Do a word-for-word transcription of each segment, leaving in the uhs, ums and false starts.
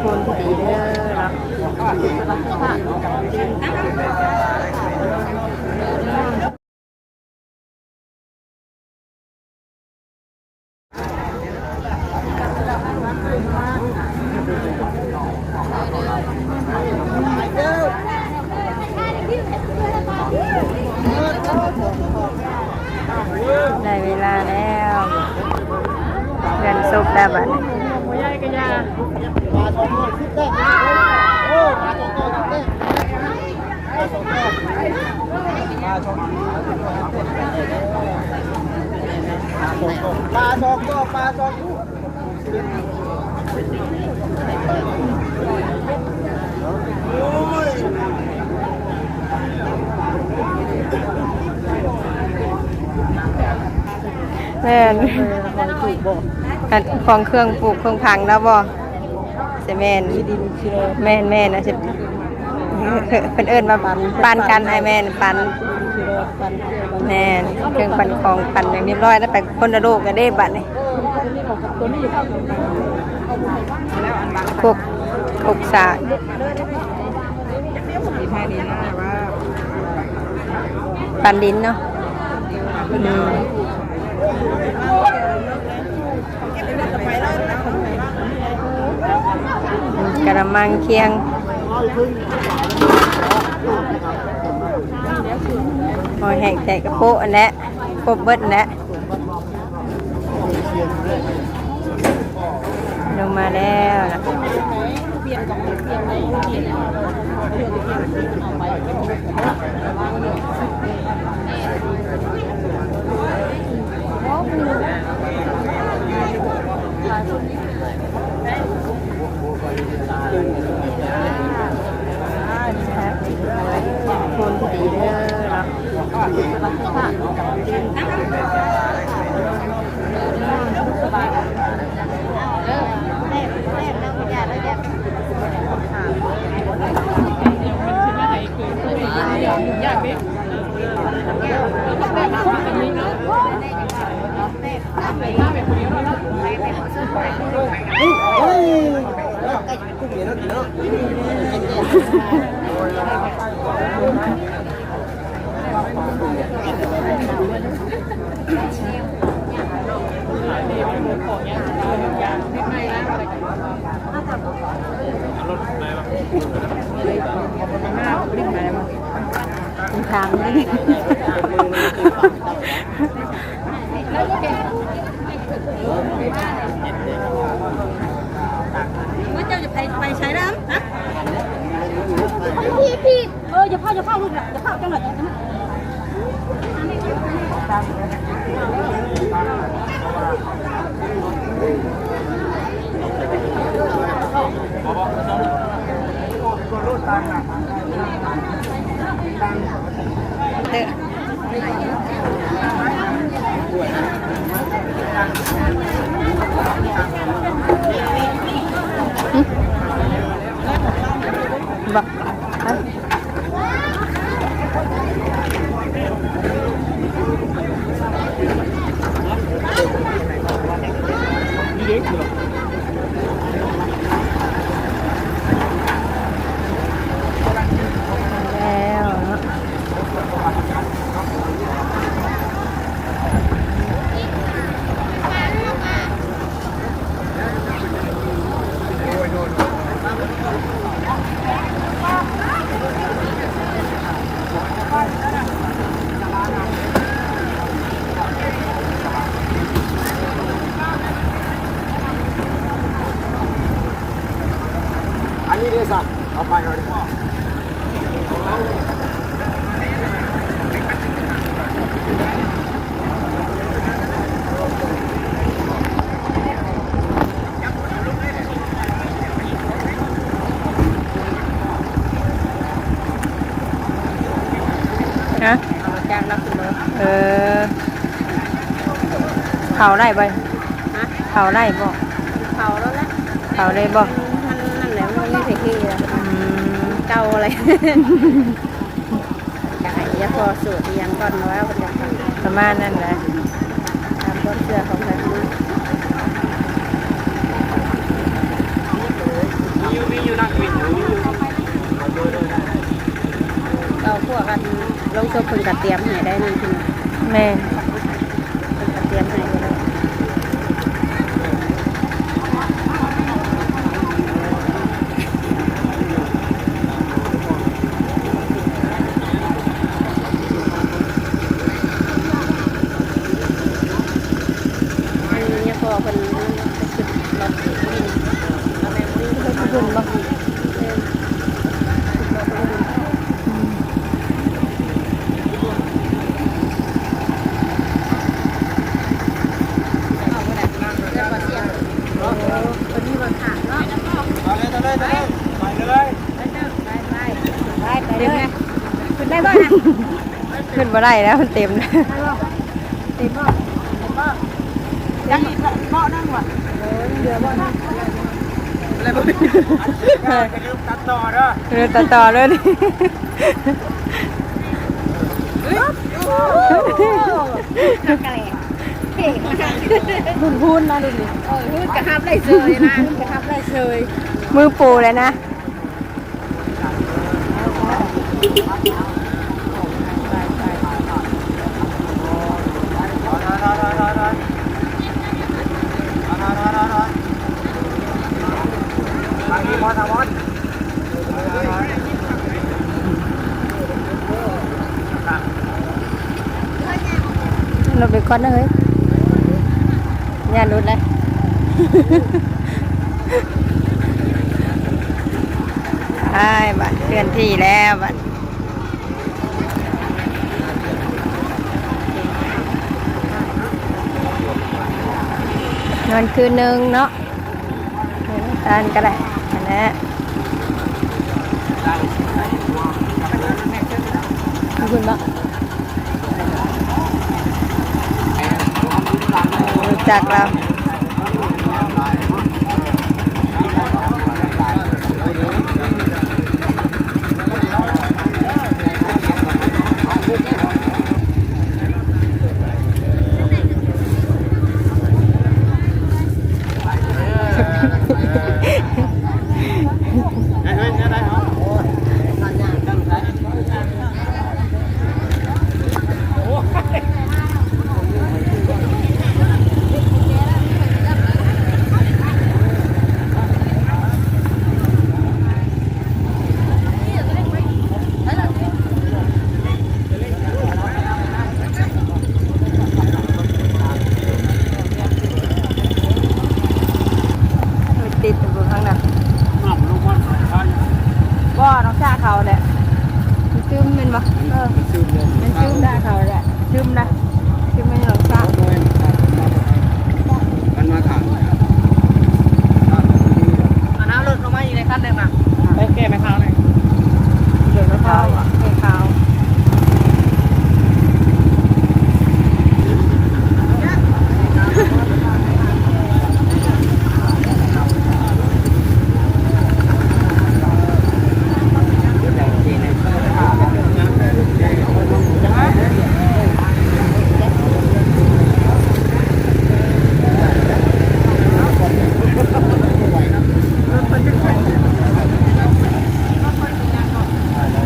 คนดีเด้อเนาะ ได้เวลาแล้ว เพื่อนสุกแล้วบัดนี้ ปลาสองตัว ปลาสองตัว แม่น เออ ของปลูกบ่ อัน ของเครื่องปลูกเครื่องผักแล้วบ่ ใช่ แม่น ที่ดินที่เรา แม่น แม่น นะ สิ เพิ่นเอิ้นว่าปั่น ปั่นกัน ไอ้แม่น ปั่น ที่เราปั่น แม่น เครื่องปั่นของปั่นอย่างเรียบร้อยแล้ว ไปคนละโลกกันเด้บัดนี้ ตัวนี้อยู่ข้างบน ครก ครกสาก ปั่นดินเนาะ อืม กะละมังเคียง หอยแห้งแตกกะโปะอันแหละ ครบเบิดอันแหละ ลงมาแล้วนะ คนดีเด้อเนาะ ทางนี้ ว่าเจ้าจะไป ไปใช้น้ำฮะ พี่ พี่ เออ อย่าเผา อย่าเผาลูกนะ อย่าเผาจังหน่อย เด้อ บ่ แล้วเนาะ อันนี้เด้อสัก เอาไปเอาดิ ฮะ เอามาจ้างนักขึ้นรถ เออ เขาได้บ่ ฮะ เขาได้บ่ เขาแล้วแหละ เขาได้บ่ มันนั่นแหละ มันไม่ใช่ที่แล้ว อืม เก่าอะไร ก็ให้ยาพ่อสูตรอีหยังก่อนว่าเพิ่นจะทำ ประมาณนั้นแหละ ตามความเชื่อของเพิ่นนะ ก็พวกอันลงศพเพิ่นก็เตรียมให้ได้นั่นคือ แม่น เพิ่นก็เตรียมให้อยู่แล้ว อันนี้พ่อเพิ่นนั่นไปขึ้นรถ เอาแม่นวิ่ง เพิ่นบ่ เอาเลย เอาเลย เอาเลย ไปเลย ไปเลย ไปเลย ไปเลย ขึ้นได้บ่นะ ขึ้นบ่ได้แล้ว มันเต็มแล้ว ได้บ่ เต็มบ่ เต็มบ่ ยังอีกเบาะนั่งว่ะ เออ ยังเหลือเบาะนั่ง อะไรบ่ อันนี้ก็จะลืมตัดต่อเด้อ เออ ตัดต่อเลย โอ้โห เก่งมาก รุ่นพูนนะ รุ่นนี้ เออ พูดกระฮับได้เฉยนะ พูดกระฮับได้เฉย มือโปรเลยนะ หลบไปก่อนนะเฮ้ย อย่าหลุดเลย ไปบัด เคลื่อนที่แล้วบัด นอนคืนหนึ่งเนาะ ตานก็ได้ อันนั้น ขอบคุณบ่ รู้จักเรา ติดอยู่ข้างหน้า บ่ น้องชาเขาแหละ มันซึมแม่นบ่ เออ มันซึมเลย มันซึมได้เขาแหละ ซึมนะ ซึมไม่หลงซะ มันมาถาม อันนั้นรถลงมาอีกในคันหนึ่งนะ ไปแก้ไม่เท้าเลย เดี๋ยวไม่เท้าอ่ะ ไม่เท้า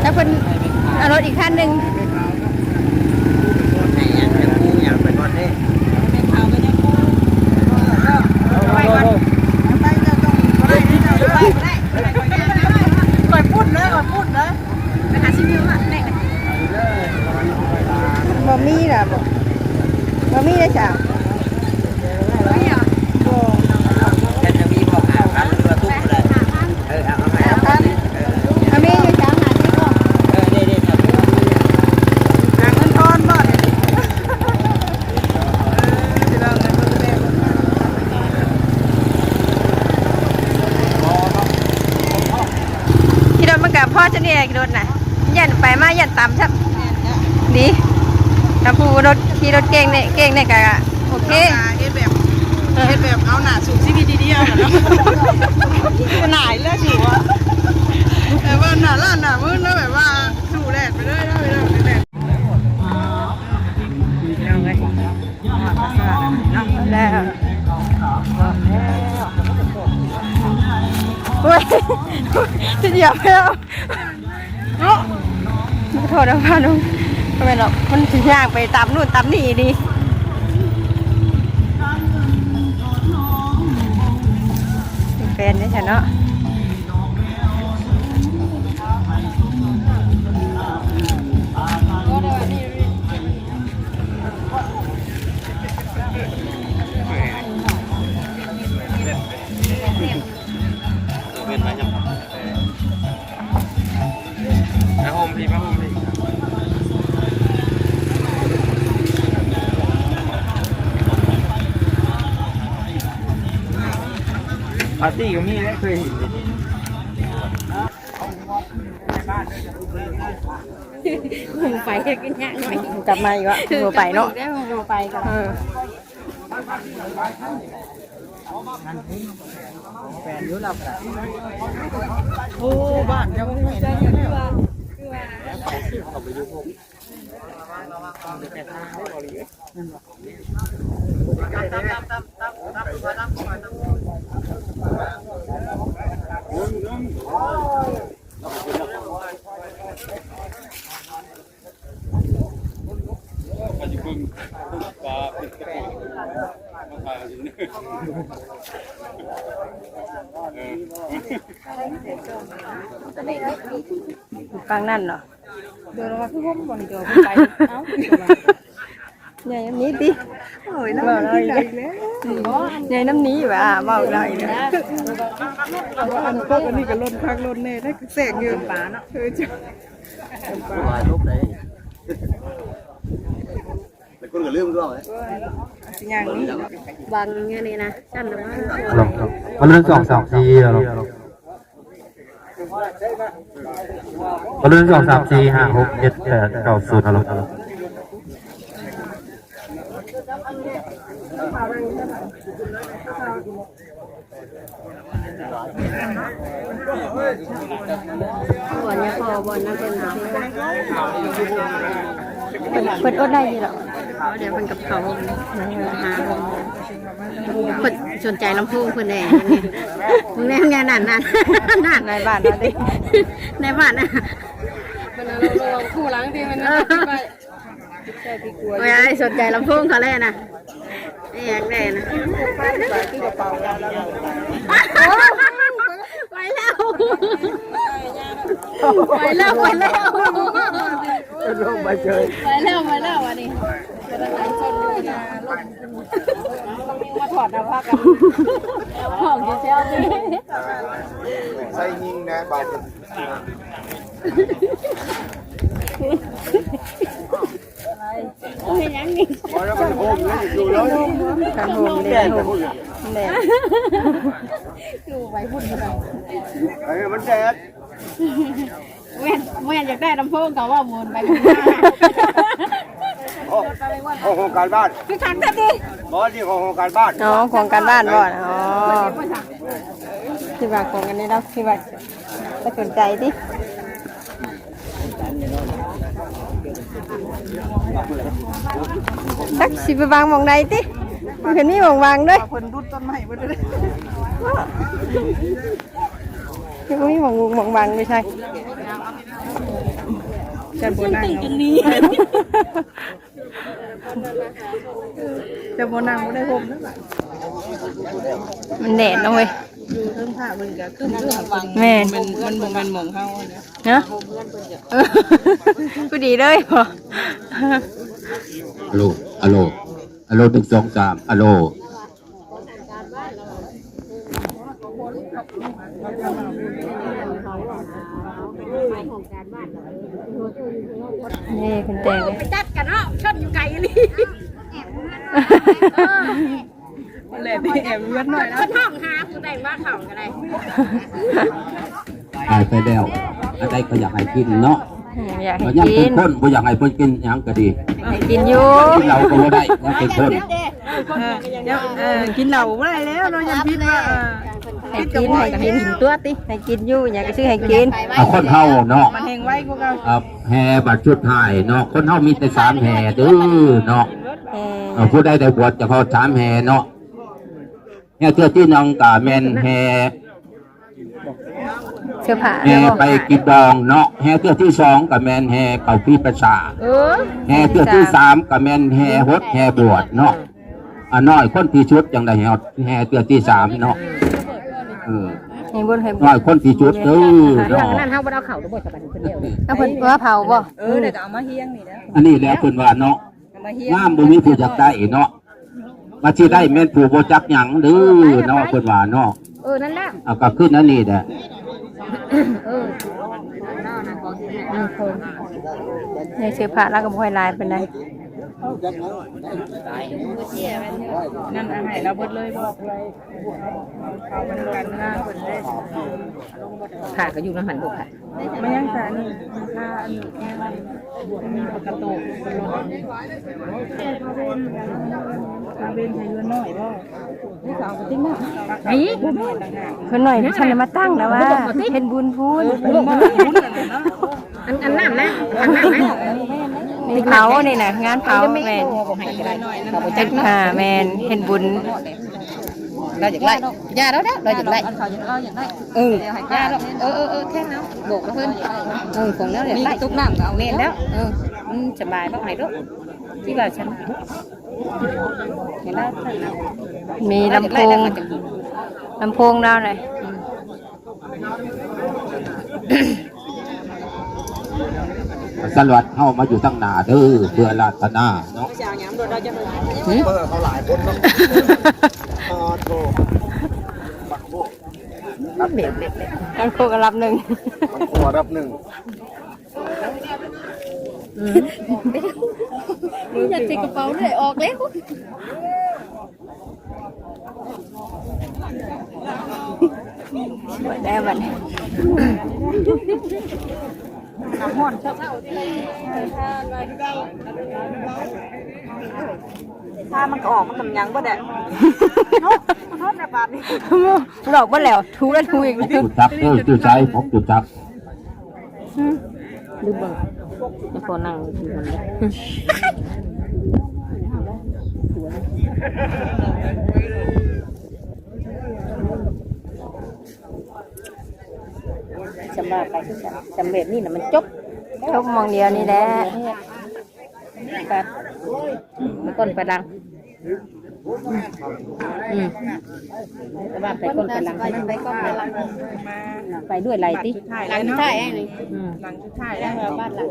แล้วเพิ่นเอารถอีกคันหนึ่ง ให้อันจะปูอย่างไปก่อนเด้ ไปก่อน ไปก่อน ไปก่อน ไปก่อน ไปพูดเลย ไปพูดเลย ไปหาซิมอยู่อะ แม่ บ่มีล่ะ บ่ บ่มีเลยจ้ะ บ่มีเหรอ บ่ แต่จะมีบอกหาพันหรือว่าตุ๊กก็ได้ เออ เอา เอาไป เอาไป เอามีอยู่จ้ะ หาซิมบ่ เออ นี่ๆ หาเงินทอนบ่เนี่ย ขี่รถมันก็พอจะนี่แหละ ขี่รถน่ะ ย่านไปมาย่านตำซับ ดี ถ้าผู้รถ ขี่รถเก่งเนี่ย เก่งเนี่ยก็โอเค เฮ็ดแบบ เออ เฮ็ดแบบเอาหน้าสู่ชีวิตดีๆ เอาล่ะเนาะ หน้าอีกแล้วสิวะ แบบว่าหน้าล้านหน้ามึนแล้วแบบว่าสู่แลนไปเลยนะ ไปเลย ไปเลย แล้ว โอ้ย จะเหยียบแล้ว เนาะ ขอโทษนะพ่อลุง ก็แม่นดอก มันสิย่างไปตามนู่นตามนี่นี่ เป็นแฟนได้ใช่เนาะ ผ้าห่มพี่ ผ้าห่มพี่ ปาร์ตี้ก็มีนะ เคยเห็นอยู่ หงไปกินยากหน่อย กลับมาอีกวะ หงไปเนาะ ได้หงไปกัน เออ โอ้ บ้านเจ้าของแม่ ฟังนั่นเนาะ เดี๋ยวเราคือผมบ่นเดี๋ยวไป เอ้า ใหญ่น้ำนี้ติ โอ้ย แล้วมันกินได้อีกแล้ว ใหญ่น้ำนี้ว่าเว้าได้นะ อันพวกอันนี้ก็ล้นคักล้นแน่ ได้แสงอยู่ ปลาเนาะ เออ จ้ะ ปลาลูกไหน แล้วคนก็ลืมด้วย สิย่างนี้ บางอย่างนี้นะ ชั้นละว่า ฮัลโหล ฮัลโหล หนึ่ง สอง สาม สี่ ฮัลโหล ฮัลโหล หนึ่ง สอง สาม สี่ ห้า หก เจ็ด แปด เก้า ศูนย์ ฮัลโหล ฮัลโหล บ่อนเนี่ยพอบ่อนนั่นเป็น เพิ่นอดได้อยู่หรอก เดี๋ยวเพิ่นกับเขาหา เพิ่นสนใจลำโพงเพิ่นแน่ มึงแน่ มึงแน่ นั่น นั่น นั่น นายบ้านนั่นดิ นายบ้านน่ะ มันเอาลงคู่หลังที่มัน เออ คิดไว้ โอ้ย สนใจลำโพงเขาเลยนะ นี่อยากได้นะ ไปแล้ว ไปแล้ว ไปแล้ว ลงไปเฉย ไปแล้ว ไปแล้ว อันนี้ มาถอดหน้าผากกัน ห้องอยู่แถวนี้ ใส่ยิงนะบาด โอ้ย ยังนี่ พอแล้วมันโฮมเลยอยู่แล้ว ครับผม เด่น โฮม เด่น ดูไปพุ่นไป เออ มันแดด แม่น แม่นอยากได้ลำโพงเขาว่าหมุนไปหมุนมา โอ้ โอ้ ของการบ้าน คือขันกันดิ บอสนี่ของ ของการบ้าน อ๋อ ของการบ้านบ่ อ๋อ ที่ว่าของอันนี้เราที่ว่าบ่สนใจติ จักสิไปวางหม่องใดติ มันก็มีหม่องวางเด้อ เพิ่นดุดต้นไม้เบิดเลย มันก็มีหม่อง หม่องวางไม่ใช่ จะบ่นั่งเอา จะบ่นั่งบ่ได้ห่มนั่นล่ะ มันแดดเนาะเว้ย อยู่เทิงผ้าเพิ่นก็คือ แม่น มัน มันบ่แม่นหม่องเฮาอะนะ เนาะ เออ พอดีเลยพอ ฮัลโหล ฮัลโหล ฮัลโหล หนึ่ง สอง สาม ฮัลโหล นี่คุณแตง ไปจัดกันเนาะ ชนอยู่ไกลอีหลี แหละที่แอบเลือดหน่อยนะ คนห้องหาผู้แต่งว่าเขาก็ได้ ตายไปแล้ว อันใดก็อยากให้กินเนาะ อืม อยากให้ ก็ยัง กิ เป็น น คน บ่อยากให้เพิ่นกินหยังก็ดี ให้กินอยู่ กินเหล้าก็บ่ได้ ยังเป็นคน เออเดี๋ยวเออกินเหล้าบ่ได้แล้วเนาะ ยังผิดว่าเออให้กินให้กินตัวติให้กินอยู่ อยากก็ซื้อให้กิน เอาคนเฮาเนาะ มันแฮงไวกว่าเก่า ครับ แห่บัดสุดท้ายเนาะ คนเฮามีแต่สามแห่เด้อเนาะ เออ เออ ผู้ใดได้บวชจะเข้าสามแห่เนาะ แห่เทื่อที่หนึ่งก็แม่นแห่ เสื้อผ้า แห่ไปกินดองเนาะ แห่เทื่อที่สองก็แม่นแห่เข้าพรรษา เออ แห่เทื่อที่สามก็แม่นแห่หดแห่บวชเนาะ อ่ะน้อยคนที่สุดจังได้แห่ แห่เทื่อที่สามเนาะ เออ ให้บุญให้บุญ น้อยคนที่สุดเด้อเนาะ อันนั้นเฮาบ่ได้เอาเข้าหรือบ่ จะไปคนเดียว เอาเพิ่นว่าเผาบ่ เออ เดี๋ยวก็เอามาเฮียงนี่นะ อันนี้แหละเพิ่นว่าเนาะ เอามาเฮียง งามบ่มีผู้อยากได้เนาะ มาสิได้แม่นผู้บ่จักหยังเด้อเนาะ เพิ่นว่าเนาะ เออ นั่นแหละ เอาก็ขึ้นอันนี้แหละ เออ ในเสื้อผ้าแล้วก็บ่ค่อยหลายปานใด นั่นอาหารเราเบิดเลยบ่ เขามันกันหน้าเพิ่นได้ ผ้าก็อยู่นำหั่นลูกค่ะ มายังสานี่ มันผ้าอันนี้ มันมีปกติ มาเป็นไทยเรือนน้อยบ่ นี่สาวกระติ๊งน่ะ ไอ้ เรือนน้อยต่างหาก เพิ่นหน่อยฉันน่ะมาตั้งแล้วว่า เฮ็ดบุญพูน เพิ่นบอกว่าบุญนั่นแหละเนาะ อัน อันนั้นนะ อันนั้นนะ นี่เผานี่น่ะ งานเผาแม่น เขาบ่ให้ก็ได้ เขาบ่จักเนาะ อ่า แม่น เฮ็ดบุญ เราอยากไล่ อย่าแล้วนะ เราอยากไล่ เออ อย่าแล้ว เออ เออ เออ แค่นั้น บอกกับเพิ่น เออ ของแล้วอยากไล่ นี่ตุ๊กน้ำก็เอา แม่นแล้ว เออ มันสบายบ่ให้ลูก ที่ว่าฉัน เห็นแล้ว มีลำโพง ลำโพงเราเลย สลัดเข้ามาอยู่ตั้งหน้าเด้อ เพื่อราตนาเนาะ หืม เปิดเขาหลายคนเนาะ อ๋อ โทษ เบรกเบรกเบรก ลำโพงอันดับหนึ่ง มันครัวอันดับหนึ่ง อืม อยากใส่กระเป๋าด้วย ออกแล้ว หมดแล้วบัดนี้ น้ำห้อนครับ ถ้ามันก็ออกมันกำยังบ่ได้เนาะ มันฮอดในบาทนี่ หลอกบ่แล้ว ถูแล้วถูอีก จุดจักเด้อ จุดใจ ผมจุดจัก อืม ดูเบิ่ง แล้วพอนั่งดูมันเลย สำหรับไปคือกัน สำเร็จนี่น่ะมันจบ จบหม่องเดียวนี่แหละ ไป ไปก่อนไปหลัง อืม แต่ว่าไปก่อนไปหลัง ไปก่อนไปหลัง ไปด้วยไหลติ หลังสุดท้ายไอ้นี่ อืม หลังสุดท้ายแล้ว บ้านหลัง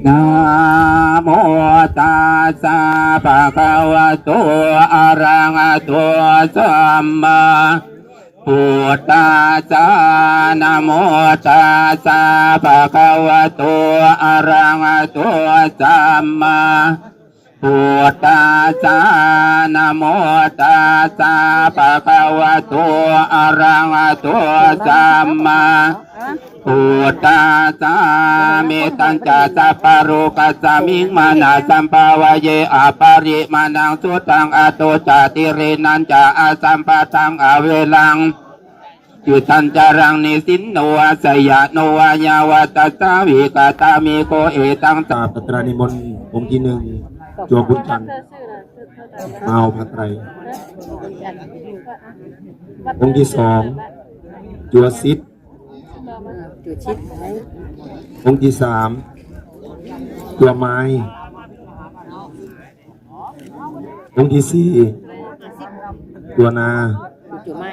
นะโมตัสสะภะคะวะโต อะระหะโต สัมมาพุทธัสสะ นะโมตัสสะภะคะวะโต อะระหะโต สัมมาพุทธัสสะ นะโมตัสสะภะคะวะโต อะระหะโต สัมมา พุทธัสสะ เมตัญจะสัพพะโรกัสสะมิง มานะสัมภะวะเย อะปะริมาณัง สุตัง อะโตจะ ติรินันจะ อะสัมปะทัง อะเวรัง จิตันจารัง นิสินโน อะสยะโน อะยาวะตัสสะ วิกาตามิโก เอตัง ตาปัตตานิมนต์องค์ที่หนึ่ง จัวบุญจันทร์ มาเอาผ้าไตร องค์ที่สอง จัวซิด จุดชิด องค์ที่สาม จัวไม้ องค์ที่สี่ จัวนา จุดไม้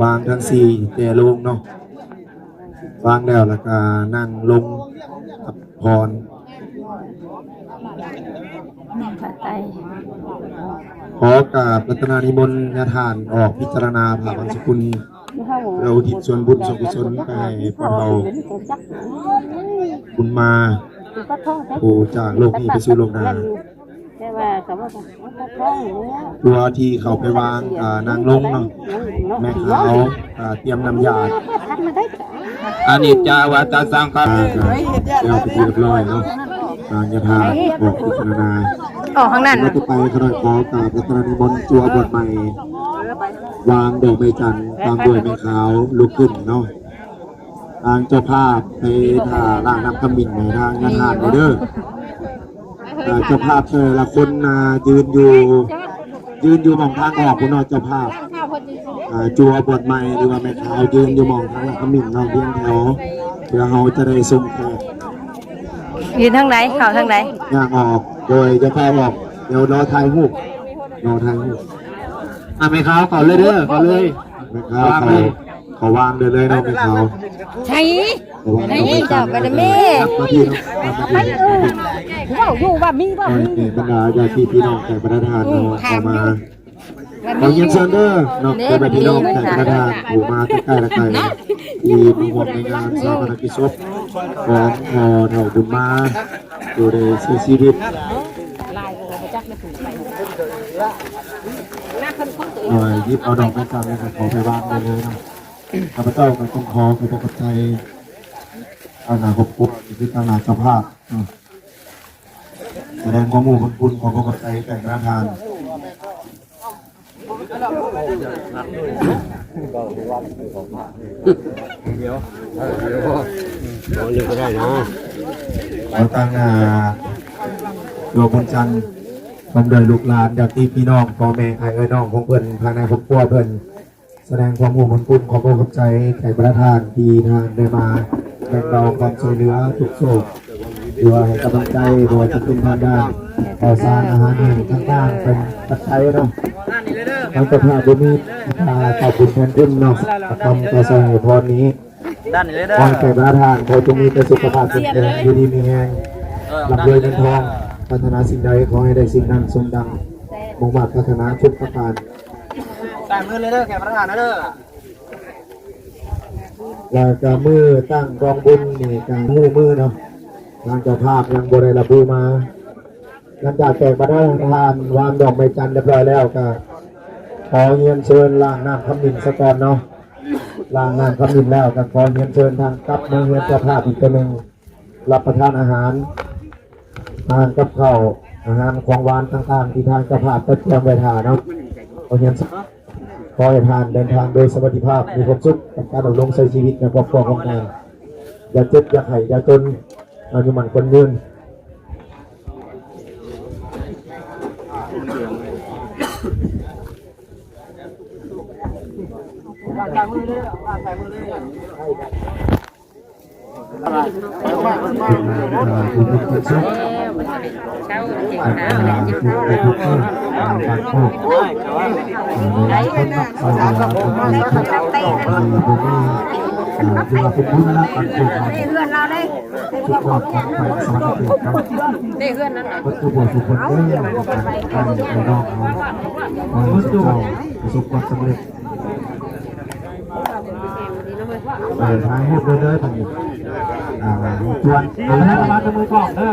วางทั้งสี่แต่ลงเนาะ วางแล้วแล้วก็นั่งลงพักผ่อน ผ้าไตร ขอกราบรัตนานิมนต์ญาติทานออกพิจารณาพระบังสกุล เพื่ออุทิศส่วนบุญส่วนกุศลไปให้พ่อเฒ่าบุญมา ผู้จากโลกนี้ไปสู่โลกหน้า แต่ว่าเขาว่า ตัวที่เขาไปวาง อ่า นางลงเนาะ แม่ขาว อ่า เตรียมน้ำยา อนิจจาวัตสังขารา อ่า แล้วไปนที่เรียบร้อยเนาะ อ่า ญาติทางออกพิจารณา ออกข้างนั้น แล้วก็ไปขนาดขอกราบรัตนนิมนต์จัวบวชใหม่ วางดอกไม้จันทร์ตามด้วยแม่ขาวลุกขึ้นเนาะ ทางเจ้าภาพไปถ่าล่างน้ำขมิ้นในทางญาติทางเลยเด้อ อ่า เจ้าภาพแต่ละคนนะยืนอยู่ ยืนอยู่หม่องทางออกพุ้นเนาะ เจ้าภาพ อ่า จัวบวชใหม่หรือว่าแม่ขาวยืนอยู่หม่องทางน้ำขมิ้นเนาะ เรียงแถว เพื่อเราจะได้ส่งแขก ยืนทางใด เข้าทางใด ย่างออก โดยจะเข้าออก เดี๋ยวรอถ่ายรูป รอถ่ายรูป อ่ะ แม่ขาวเข้าเลยเด้อ เข้าเลย แม่ขาวเข้า เข้าวางเลยเลยเนาะ แม่ขาว ใช่ ระวัง ไหน เอาไป เจ้า กัน ไปเลยแม่ มาที่เนาะ มาที่เนาะ เว้าอยู่ว่ามี เว้ามี เออ นี่บรรดาญาติพี่น้องแขกประทานเนาะ อืม เข้ามา ขอเรียนเชิญเด้อเนาะ เนี่ย พ่อแม่พี่น้อง มันมี แขกประทาน ผู้มาใกล้ๆและไกล ที่มาร่วมในงานชาปนกิจศพของพ่อเฒ่าบุญมา ผู้ได้เสียชีวิต หน่อยหยิบเอาดอกไม้จันทร์แล้วก็ขอไปวางได้เลยเนาะ ข้าพเจ้าก็ต้องขอขอบพระคุณใจ อาณาครอบครัวที่เป็นอาณาเจ้าภาพเนาะ แสดงความรู้บุญคุณ ขอบพระคุณใจแก่พระทาน เดี๋ยว เดี๋ยว เดี๋ยวก็ได้นะ ขอตั้งหน้าดวงบุญจันทร์ พร้อมด้วยลูกหลาน ญาติพี่น้อง พ่อแม่ อ้ายเอื้อยน้องของเพิ่น ภายในครอบครัวเพิ่น แสดงความรู้บุญคุณ ขอบพระคุณใจแขกประทานที่ท่านได้มาแบ่งเบาความช่วยเหลือทุกข์โศก หรือว่าให้กำลังใจ บ่ว่าจะเป็นทางด้านข้าวสารอาหารแห้งต่างๆ เป็นปัจจัยเนาะ ทางเจ้าภาพบ่มี อ่า ขอบคุณแทนคุณเนาะ ทำต่อสมัยพรนี้ ด้านนี้เลยเด้อ ขอให้แขกประทานเขาจงมีแต่สุขภาพเข้มแข็ง อยู่ดีมีแรง เออ ร่ำรวยเงินทอง ปรารถนาสิ่งใดขอให้ได้สิ่งนั้นสมดัง มุ่งมาดปรารถนาทุกประการ ใส่มือเลยเด้อ แขกประทานเด้อ แล้วก็มือตั้งกองบุญนี่ก็ฮู้มือเนาะ ทางเจ้าภาพยังบ่ได้ระบุมา หลังจากแขกประทานวางดอกไม้จันทร์เรียบร้อยแล้วก็ ขอเรียนเชิญล้างน้ำขมิ้นซะก่อนเนาะ ล้างน้ำขมิ้นแล้วก็ขอเรียนเชิญทางกลับมาเฮือนเจ้าภาพอีกเทื่อหนึ่ง รับประทานอาหาร อาหารกับข้าว อาหารของหวานต่างๆ ที่ทางเจ้าภาพจัดเตรียมไว้ท่าเนาะ ขอเรียน ขอให้ท่านเดินทางโดยสวัสดิภาพ มีความสุขกับการดำรงใช้ชีวิตในครอบครัวของท่าน อย่าเจ็บ อย่าไข้ อย่าจน อายุมั่นขวัญยืน เพื่อนเราได้ ทุกคนของไปสวรรค์เกิดครับ ได้เพื่อนนั้นนะ วัตถุมงคลเด้อ ให้น้องเขา ขอให้เจ้าประสบความสำเร็จ เออ ถ่ายรูปเลยเด้อ ตรงนี้ อ่า ชวน เอาเลย มาตรงมือกล้องเด้อ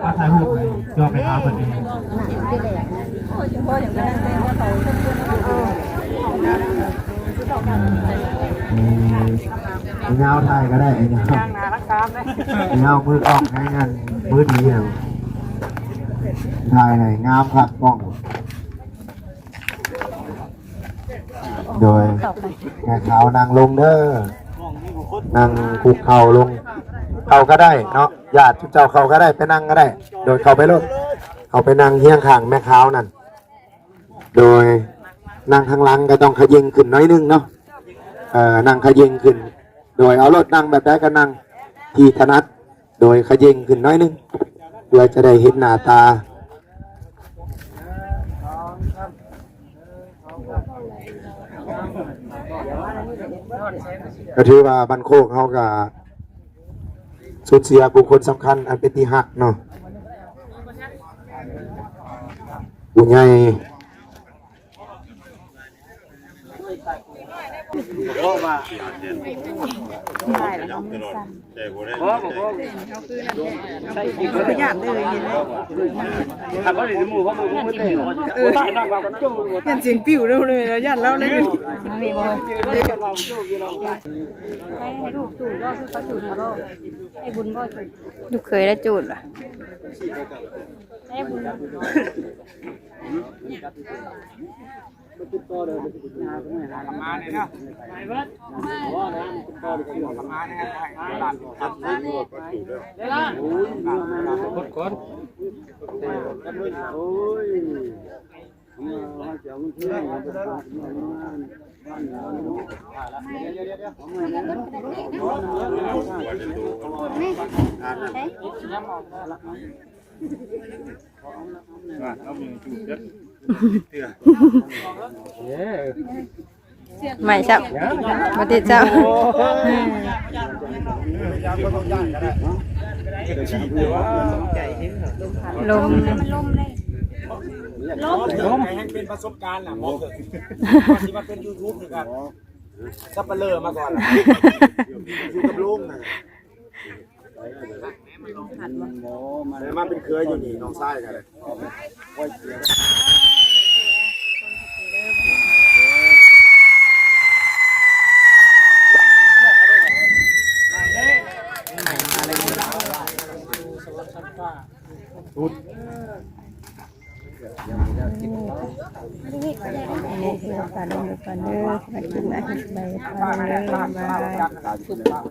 มาถ่ายรูปเลย ยอดไปหาคนนี้ อืม เงาถ่ายก็ได้ ไอ้เงา เงามือกล้อง ให้งานมือดีอะ ถ่ายให้งามคักกล้อง โดย แม่ขาวนั่งลงเด้อ นั่งคุกเข่าลง เขาก็ได้เนาะ ญาติเจ้าเขาก็ได้ ไปนั่งก็ได้ โดยเข้าไปโลด เข้าไปนั่งเฮียงข้างแม่ขาวนั่น โดยนั่งข้างหลังก็ต้องเขย่งขึ้นหน่อยนึงเนาะ เอ่อ นั่งเขย่งขึ้น โดยเอาโลด นั่งแบบใดก็นั่งที่ถนัด โดยเขย่งขึ้นหน่อยนึง เพื่อจะได้เห็นหน้าตา ก็ถือว่าบ้านโคกเฮาก็สูญเสียบุคคลสำคัญอันเป็นที่ฮักเนาะ ผู้ใหญ่ ย่านเสียงปิ้วเร็วเลยนะ ย่านเล่าเลย ลูกเขยได้จูดเหรอ มาเนี่ยนะ มาเนี่ยนะ ไม่เจ้าบ่ติดเจ้า ลม ลมให้เป็นประสบการณ์นะหมอเกิดที่มาเป็นยูทูบคือกันสับเปลือมาก่อนล่ะอยู่กับลุงนะแต่มาเป็นเคยอยู่นี่น้องชายกันเลย นี่คือการลงมือกันเด้อมากินอาหารใหม่กันเด้อมา